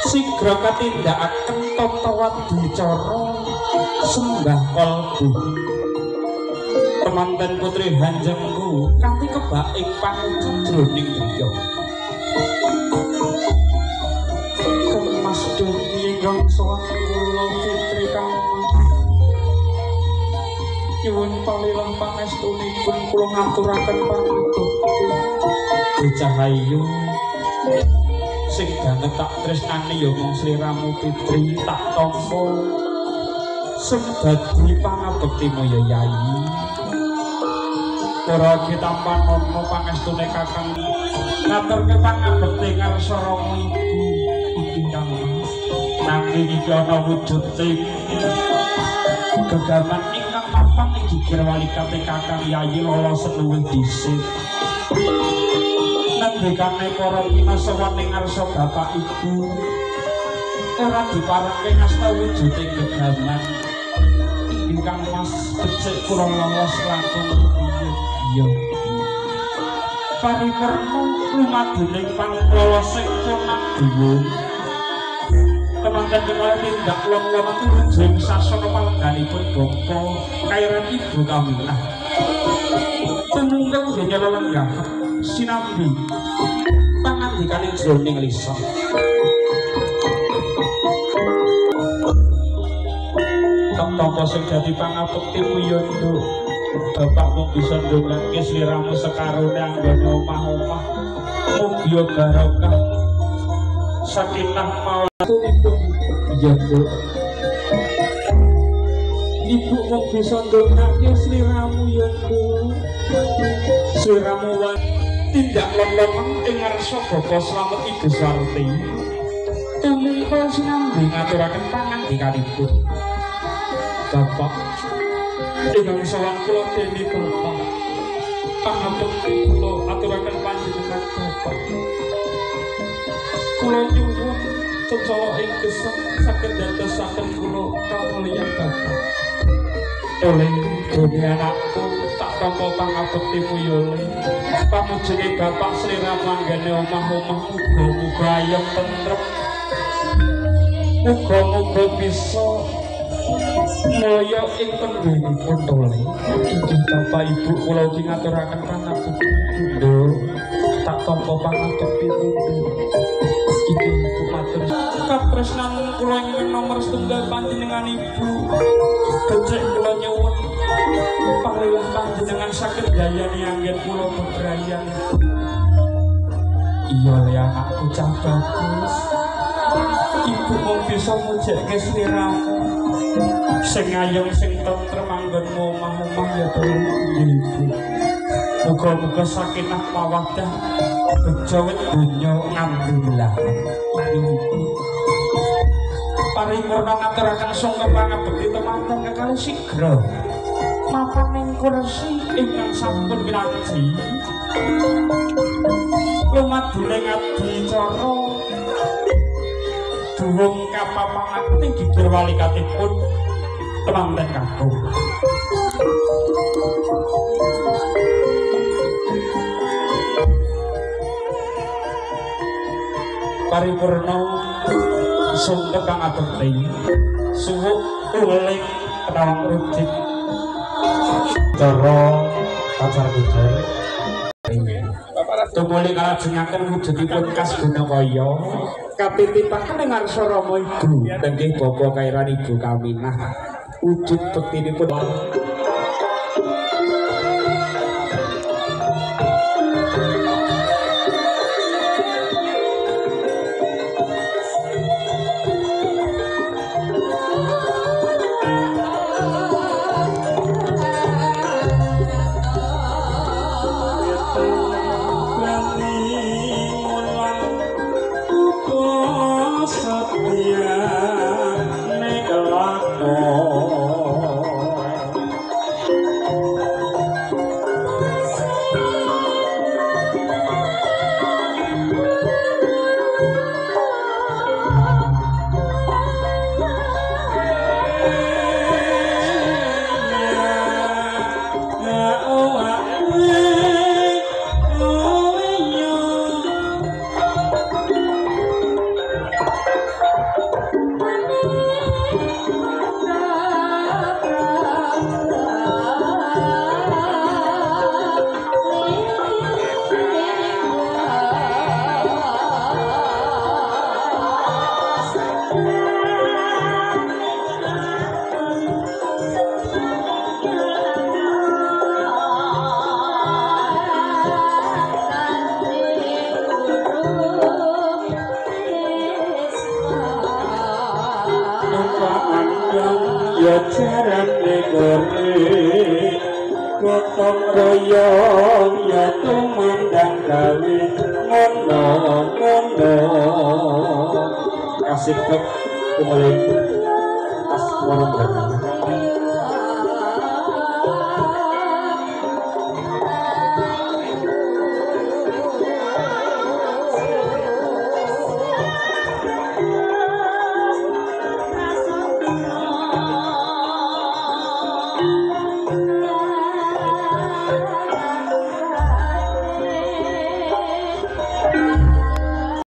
Sigra katindakaken tata adicara sembah kalbu. Temanten putri hanjengku kanthi kebak ing pangucap jroning griya. Kemas demi ingkang sowan kula Fitri kang nyuwun palilah pangestunipun kula ngaturaken pangabekti. Bocah ayu sing banget tak tresnani ya mung sliramu Fitri, tak tampa sing dadi pangabektimu ya Yayi. Ora ditampanana pangestune Kakang ngaturke pangabekti ngarsa Rama Ibu iki Kang Mas. Nanging iki ana wujuding gegaman ingkang mapan ing gigir walikate Kakang Yayi lolosen luwih dhisik. Ngendikane para pinasowan ing ngarsa Bapak Ibu ora diparengke ngasta wujuding gegaman ingkang Mas becik kula lolos langkung rumiyin. Iya. Paripurna lumaduning panglolosing punang dhuwur. Temanten kekalih tindak lon-lonan tumuju ing sasana palengganipun bapa kairan Ibu Kaminah. Tumungkul dene lelenggah sinambi pangandikaning jroning lisan. Tampa sing dadi pangabektimu ya Nduk. Bapakmu bisa ndongake sliramu sekarone anggone omah-omah. Mugi barokah sakinah mawaddah. Iya Nduk. Ibu mung bisa ndongake sliramu ya Nduk. Sliramu wae tindak lon-lonan ing ngarsa Bapa Slamet Ibu Sarti. Tumungkul sinambi ngaturaken pangandikanipun. Bapak ingkang sowan kula dene Bapak, pangabekti kula aturaken panjenengan Bapak. Kula nyuwun cecala ing gesang saged dadosaken kula kamulyan Bapak. Oleh dene anakku tak tampa pangabektimu ya Le. Pamujene Bapak sliramu anggene omah-omah muga-muga ayem tentrem. Muga-muga bisa mulya ing penggenipun tole. Inggih Bapak Ibu kula ugi ngaturaken pangabekti Nduk. Tak tampa pangabektimu Nduk. Inggih Ibu matur. Katresnan kula ingkang nomor setunggal panjenengan Ibu. Becik kula nyuwun palilah panjenengan saged gayani anggen kula bebrayan. Iya le anakku cah bagus. Ibu mung bisa mujekke sliramu sing ayem sing tentrem anggonmu omah-omah ya to Ibu. Muga-muga sakinah mawaddah bejo wit donya ngambillah. Ibu. Paripurna ngaturaken sungkem pangabekti temanten kekalih sigra mapan ing kursi ingkang sampun pinanji. Lumadune adicara duwung kapapangan ing gigir walikatipun temanten kakung. Paripurna sungkem pangabekti suwuk uling penawang rujit cara pacar kucur. Tumuli kalajengaken wujudipun Kasgunakaya katitipaken ing ngarsa Rama Ibu inggih Bapa kairan Ibu Kaminah wujud bektinipun. Setia nek lakon. andang ya jarane gore gotong royong ya tumandang gawe ngono ngono kasih kep kumulai asmara.